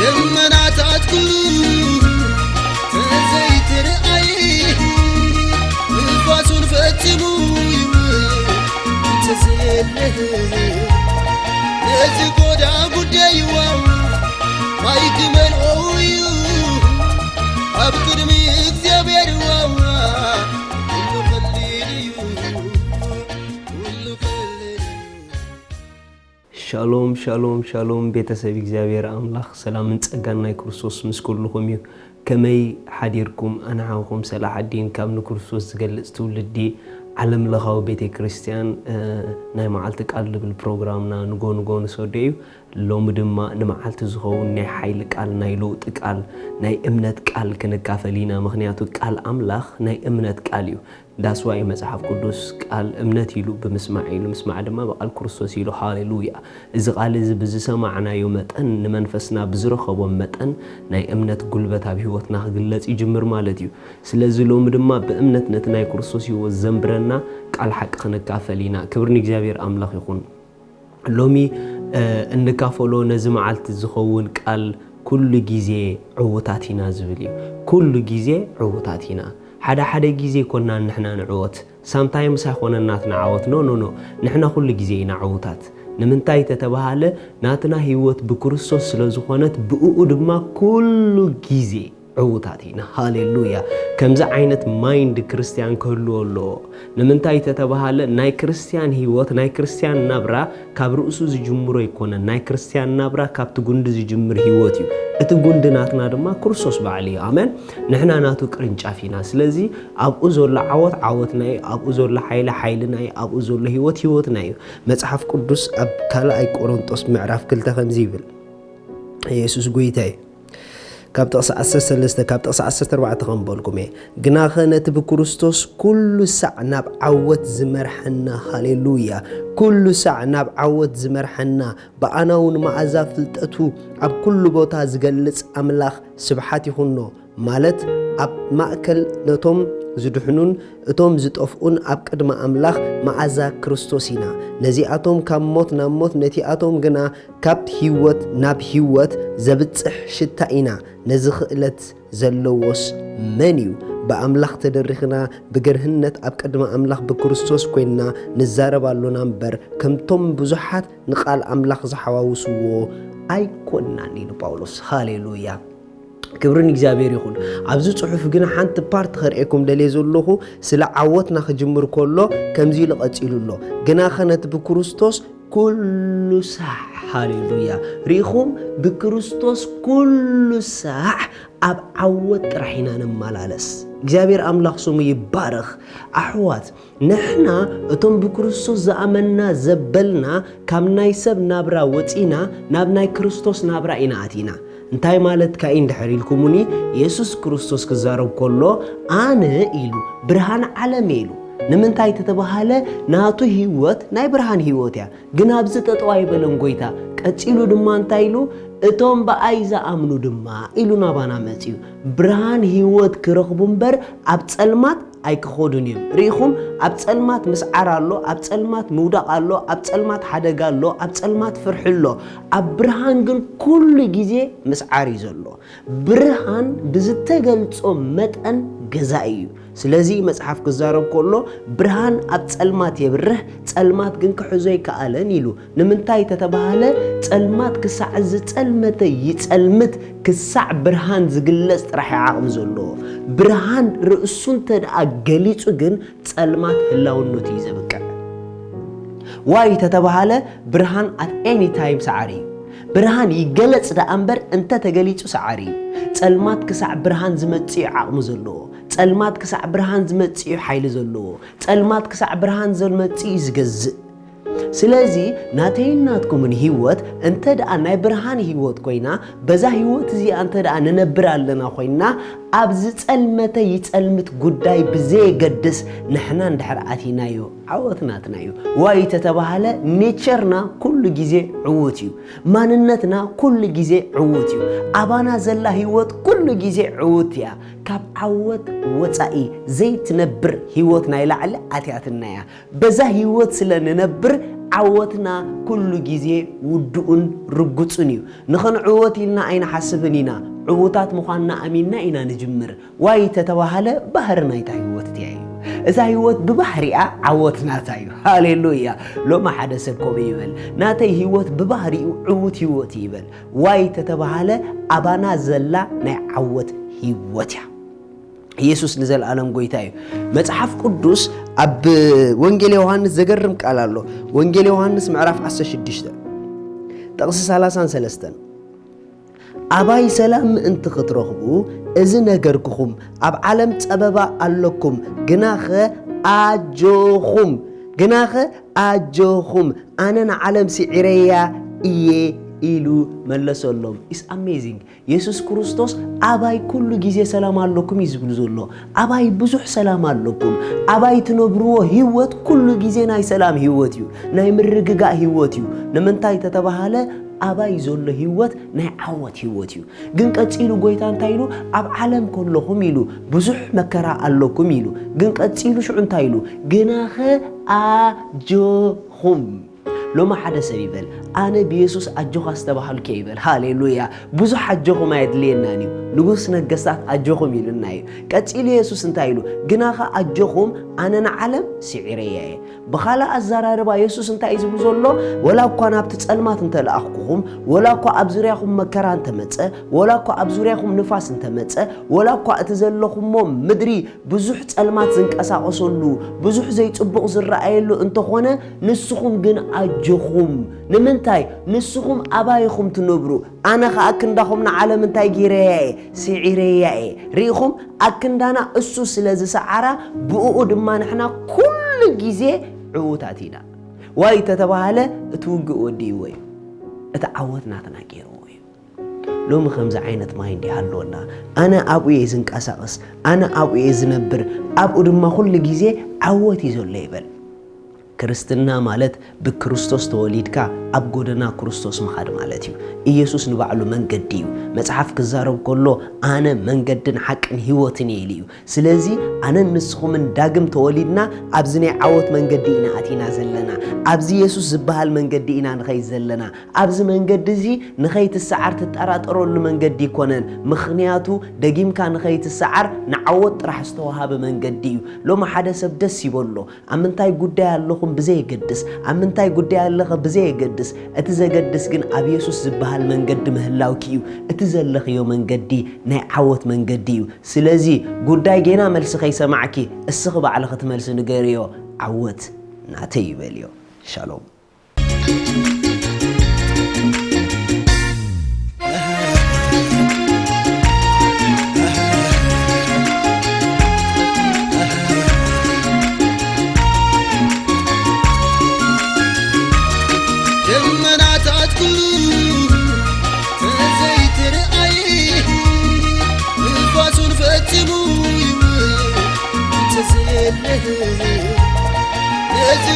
ደመናታት ኩሉ ተዘይትርኣይ፣ ንፋሱን ፈጺሙ ይውል ተዘየለ። ነዚ ጎዳ ጉዳይዋ ማይ ክመልኦ እዩ ኣብ ቅድሚ እግዚኣብሔር ዋዋ። ኩሉ ቀሊል እዩ፣ ኩሉ ቀሊል እዩ። ሻሎም ሻሎም ሻሎም፣ ቤተሰብ እግዚኣብሔር ኣምላኽ፣ ሰላምን ጸጋን ናይ ክርስቶስ ምስ ኩልኹም እዩ። ከመይ ሓዲርኩም? ኣነ ሓውኹም ሰላሓዲን ካብ ንክርስቶስ ዝገልጽ ትውልዲ ዓለም ለኻዊ ቤተ ክርስቲያን፣ እ፣ ናይ መዓልቲ ቃል ዝብል ፕሮግራምና ንጎ ንጎ ንሰዶ እዩ። ሎሚ ድማ ንመዓልቲ ዝኸውን ናይ ሓይሊ ቃል፣ ናይ ለውጢ ቃል፣ ናይ እምነት ቃል ክንካፈል ኢና። ምኽንያቱ ቃል ኣምላኽ ናይ እምነት ቃል እዩ። ዳስዋይ መጽሓፍ ቅዱስ ቃል እምነት ኢሉ ብምስማዕ ኢሉ፣ ምስማዕ ድማ ብቃል ክርስቶስ ኢሉ። ሃሌሉያ። እዚ ቃል እዚ ብዝሰማዕናዮ መጠን፣ ንመንፈስና ብዝረኸቦ መጠን ናይ እምነት ጉልበት ኣብ ህይወትና ክግለጽ ይጅምር ማለት እዩ። ስለዚ ሎሚ ድማ ብእምነት ነቲ ናይ ክርስቶስ ህይወት ዘንብረና ቃል ሓቂ ክንካፈል ኢና። ክብሪ ንእግዚኣብሔር ኣምላኽ ይኹን። ሎሚ፣ እ፣ እንካፈሎ ነዚ መዓልቲ ዝኸውን ቃል ኩሉ ግዜ ዕዉታት ኢና ዝብል እዩ። ኩሉ ግዜ ዕዉታት ኢና። ሓደ ሓደ ግዜ ኮና ንሕና ንዕወት። ሳምታይምስ ኣይኮነን ናትና ዓወት። ኖ፣ ኖ፣ ኖ። ንሕና ኩሉ ግዜ ኢና ዕዉታት። ንምንታይ ተተባሃለ፣ ናትና ህይወት ብክርስቶስ ስለ ዝኾነት፣ ብእኡ ድማ ኩሉ ግዜ ዕዉታት ኢና። ሃሌሉያ። ከምዚ ዓይነት ማይንድ ክርስትያን ክህልዎ ኣለዎ። ንምንታይ ተተባሃለ፣ ናይ ክርስትያን ህይወት፣ ናይ ክርስትያን ናብራ ካብ ርእሱ ዝጅምሮ ኣይኮነን። ናይ ክርስትያን ናብራ ካብቲ ጉንዲ ዝጅምር ህይወት እዩ። እቲ ጉንዲ ናትና ድማ ክርስቶስ ባዕሉ እዩ። ኣሜን። ንሕና ናቱ ቅርንጫፍ ኢና። ስለዚ ኣብኡ ዘሎ ዓወት ዓወትና እዩ፣ ኣብኡ ዘሎ ሓይሊ ሓይልና እዩ፣ ኣብኡ ዘሎ ህይወት ህይወትና እዩ። መጽሓፍ ቅዱስ ኣብ ካልኣይ ቆሮንጦስ ምዕራፍ ክልተ ከምዚ ይብል፣ ኢየሱስ ጎይታ እዩ። ካብ ጥቕሲ ዓሰርተ ሰለስተ፣ ካብ ጥቕሲ ዓሰርተ ኣርባዕተ ከም በልኩም እየ። ግናኸ ነቲ ብክርስቶስ ኩሉ ሳዕ ናብ ዓወት ዝመርሐና፣ ሃሌሉያ፣ ኩሉ ሳዕ ናብ ዓወት ዝመርሐና፣ ብኣና እውን መኣዛ ፍልጠቱ ኣብ ኩሉ ቦታ ዝገልጽ ኣምላኽ ስብሓት ይኹኖ፣ ማለት ኣብ ማእከል ነቶም ዝድሕኑን እቶም ዝጠፍኡን ኣብ ቅድሚ ኣምላኽ መኣዛ ክርስቶስ ኢና። ነዚኣቶም ካብ ሞት ናብ ሞት፣ ነቲኣቶም ግና ካብ ህይወት ናብ ህይወት ዘብጽሕ ሽታ ኢና። ነዚ ክእለት ዘለዎስ መን እዩ? ብኣምላኽ ተደሪኽና ብገርህነት ኣብ ቅድሚ ኣምላኽ ብክርስቶስ ኮይንና ንዛረብ ኣሎና እምበር፣ ከምቶም ብዙሓት ንቓል ኣምላኽ ዝሓዋውስዎ ኣይኮንናን ኢሉ ጳውሎስ። ሃሌሉያ! ክብሪ ንእግዚኣብሔር ይኹን። ኣብዚ ጽሑፍ ግን ሓንቲ ፓርት ከርእየኩም ደልየ ዘለኹ፣ ስለ ዓወትና ክጅምር ከሎ ከምዚ ኢሉ ቀጺሉ ኣሎ። ግናኸ ነቲ ብክርስቶስ ኩሉ ሳዕ፣ ሃሌሉያ፣ ርኢኹም፣ ብክርስቶስ ኩሉ ሳዕ ኣብ ዓወት ጥራሕ ኢና ንመላለስ። እግዚኣብሔር ኣምላኽ ስሙ ይባረኽ። ኣሕዋት፣ ንሕና እቶም ብክርስቶስ ዝኣመንና ዘበልና ካብ ናይ ሰብ ናብራ ወጺና ናብ ናይ ክርስቶስ ናብራ ኢና ኣቲና። እንታይ ማለትካ እዩ እንድሕር ኢልኩሙኒ፣ የሱስ ክርስቶስ ክዛረብ ከሎ ኣነ ኢሉ ብርሃን ዓለም እየ ኢሉ። ንምንታይ ተተባሃለ ናቱ ህይወት ናይ ብርሃን ህይወት እያ። ግን ኣብዚ ጠጠው ኣይበለን ጎይታ። ቀጺሉ ድማ እንታይ ኢሉ? እቶም ብኣይ ዝኣምኑ ድማ ኢሉ ናባና መጺኡ። ብርሃን ህይወት ክረኽቡ እምበር ኣብ ጸልማት ኣይክኸዱን እዮም። ርኢኹም፣ ኣብ ጸልማት ምስዓር ኣሎ፣ ኣብ ጸልማት ምውዳቕ ኣሎ፣ ኣብ ጸልማት ሓደጋ ኣሎ፣ ኣብ ጸልማት ፍርሒ ኣሎ። ኣብ ብርሃን ግን ኩሉ ግዜ ምስዓር እዩ ዘሎ። ብርሃን ብዝተገልጾ መጠን ገዛኢ እዩ። ስለዚ መጽሓፍ ክዛረብ ከሎ፣ "ብርሃን ኣብ ጸልማት የብርህ፣ ጸልማት ግን ክሕዞ ኣይከኣለን" ኢሉ። ንምንታይ ተተባሃለ፣ ጸልማት ክሳዕ ዝጸልመተ ይጸልምት፣ ክሳዕ ብርሃን ዝግለጽ ጥራሕ እዩ ዓቕሚ ዘለዎ። ብርሃን ርእሱ እንተ ደኣ ገሊጹ ግን፣ ጸልማት ህላውነቱ እዩ ዘብቅዕ። ዋይ ተተባሃለ፣ ብርሃን ኣት ኤኒ ታይም ሰዓሪ እዩ። ብርሃን ይገለጽ ደኣ እምበር፣ እንተ ተገሊጹ ሰዓሪ እዩ። ጸልማት ክሳዕ ብርሃን ዝመጽእ እዩ ዓቕሚ ዘለዎ። ጸልማት ክሳዕ ብርሃን ዝመጽእ እዩ ሓይሊ ዘለዎ። ጸልማት ክሳዕ ብርሃን ዝመጽእ እዩ ዝገዝእ። ስለዚ ናተይን ናትኩምን ህይወት እንተ ደኣ ናይ ብርሃን ህይወት ኮይና፣ በዛ ህይወት እዚኣ እንተ ደኣ ንነብር ኣለና ኮይና፣ ኣብ ዝጸልመተ ይጸልምት ጉዳይ ብዘየገድስ ንሕና እንድሕር ኣቲናዮ ዓወት ናትና እዩ። ዋይ ተተባሃለ ኔቸርና ኩሉ ግዜ ዕዉት እዩ። ማንነትና ኩሉ ግዜ ዕዉት እዩ። ኣባና ዘላ ህይወት ኩሉ ግዜ ዕዉት እያ። ካብ ዓወት ወጻኢ ዘይትነብር ህይወት ናይ ላዕሊ ኣትያትና እያ። በዛ ህይወት ስለ ንነብር ዓወትና ኩሉ ግዜ ውዱእን ርጉጽን እዩ። ንኽንዕወት ኢልና ኣይንሓስብን ኢና። ዕዉታት ምዃንና ኣሚንና ኢና ንጅምር። ዋይ ተተባሃለ ባህሪ ናይታ ህይወት እቲያ እዩ። እዛ ህይወት ብባህሪኣ ዓወት ናታ እዩ። ሃሌሉያ። ሎሚ ሓደ ሰብ ከምኡ ይበል፣ "ናተይ ህይወት ብባህሪኡ ዕዉት ህይወት እዩ" ይበል። ዋይ ተተባሃለ ኣባና ዘላ ናይ ዓወት ህይወት እያ። ኢየሱስ ንዘለኣለም ጎይታ እዩ። መጽሓፍ ቅዱስ ኣብ ወንጌል ዮሃንስ ዘገርም ቃል ኣሎ። ወንጌል ዮሃንስ ምዕራፍ ዓሰርተ ሽዱሽተ ጥቕሲ ሰላሳን ሰለስተን፣ "ኣባይ ሰላም ምእንቲ ክትረኽቡ እዚ ነገርኩኹም፣ ኣብ ዓለም ጸበባ ኣለኩም፣ ግናኸ ኣጆኹም፣ ግናኸ ኣጆኹም፣ ኣነ ንዓለም ስዒረያ እየ" ኢሉ መለሰሎም። It's amazing። የሱስ ክርስቶስ ኣባይ ኩሉ ግዜ ሰላም ኣለኩም እዩ ዝብል ዘሎ። ኣባይ ብዙሕ ሰላም ኣለኩም። ኣባይ ትነብርዎ ህይወት ኩሉ ግዜ ናይ ሰላም ህይወት እዩ፣ ናይ ምርግጋእ ህይወት እዩ። ንምንታይ ተተባሃለ ኣባይ ዘሎ ህይወት ናይ ዓወት ህይወት እዩ። ግን ቀጺሉ ጎይታ እንታይ ኢሉ? "ኣብ ዓለም ከለኹም" ኢሉ፣ "ብዙሕ መከራ ኣለኩም" ኢሉ። ግን ቀጺሉ ሽዑ እንታይ ኢሉ? "ግናኸ ኣጆኹም" ሎሚ ሓደ ሰብ ይበል፣ "ኣነ ብየሱስ ኣጆኻ ዝተባሃልኩ እየ" ይበል። ሃሌሉያ። ብዙሕ ኣጆኹም ኣየድልየናን እዩ። ንጉስ ነገስታት ኣጆኹም ኢሉና እዩ። ቀጺሉ የሱስ እንታይ ኢሉ? "ግናኸ ኣጆኹም፣ ኣነ ንዓለም ስዒረያ እየ።" ብኻልእ ኣዘራርባ የሱስ እንታይ እዩ ዝብል ዘሎ? "ወላ እኳ ናብቲ ጸልማት እንተለኣኽኩኹም፣ ወላ እኳ ኣብ ዙርያኹም መከራ እንተመጸ፣ ወላ እኳ ኣብ ዙርያኹም ንፋስ እንተመጸ፣ ወላ እኳ እቲ ዘለኹሞ ምድሪ ብዙሕ ጸልማት ዝንቀሳቐሰሉ፣ ብዙሕ ዘይጽቡቕ ዝረኣየሉ እንተኾነ፣ ንስኹም ግን ኣጆኹም። ንምንታይ? ንስኹም ኣባይኹም ትነብሩ፣ ኣነ ኸኣ ክንዳኹም ንዓለም እንታይ ገይረያ እየ? ስዒረያ እየ። ርኢኹም? ኣክንዳና እሱ ስለ ዝሰዓራ፣ ብእኡ ድማ ንሕና ኩሉ ግዜ ዕዉታት ኢና። ዋይ ተተባሃለ፣ እቲ ውግእ ወዲእዎ እዩ። እቲ ዓወት ናትና ገይርዎ እዩ። ሎሚ ከምዚ ዓይነት ማይንድ ይሃልወና። ኣነ ኣብኡ እየ ዝንቀሳቐስ፣ ኣነ ኣብኡ እየ ዝነብር፣ ኣብኡ ድማ ኩሉ ግዜ ዓወት እዩ ዘሎ ይበል። ክርስትና ማለት ብክርስቶስ ተወሊድካ ኣብ ጎደና ክርስቶስ ምኻድ ማለት እዩ። ኢየሱስ ንባዕሉ መንገዲ እዩ። መጽሓፍ ክዛረብ ከሎ፣ "ኣነ መንገድን ሓቅን ህይወትን እየ" ኢሉ እዩ። ስለዚ ኣነን ንስኹምን ዳግም ተወሊድና ኣብዚ ናይ ዓወት መንገዲ ኢና ኣቲና ዘለና። ኣብዚ የሱስ ዝበሃል መንገዲ ኢና ንኸይድ ዘለና። ኣብዚ መንገዲ እዚ ንኸይትሰዓር ትጠራጠረሉ መንገዲ ኣይኮነን። ምኽንያቱ ደጊምካ ንኸይትሰዓር ንዓወት ጥራሕ ዝተዋሃበ መንገዲ እዩ። ሎሚ ሓደ ሰብ ደስ ይበሎ። ኣብ ምንታይ ጉዳይ ኣለኹም ብዘየገድስ፣ ኣብ ምንታይ ጉዳይ ኣለኸ ብዘየገድስ፣ እቲ ዘገድስ ግን ኣብ የሱስ ዝበሃል መንገዲ ምህላውኪ እዩ። እቲ ዘለኽዮ መንገዲ ናይ ዓወት መንገዲ እዩ። ስለዚ ጉዳይ ጌና መልሲ ከይሰማዕኪ፣ እስኺ ባዕልኺ እቲ መልሲ ንገርዮ፣ ዓወት ናተይ እዩ በልዮ። ሻሎም። ደመናታት ኩሉ ተዘይትርኣይ፣ ንፋሱን ፈጺሙ ይውል ተዘየለህ። ነዚ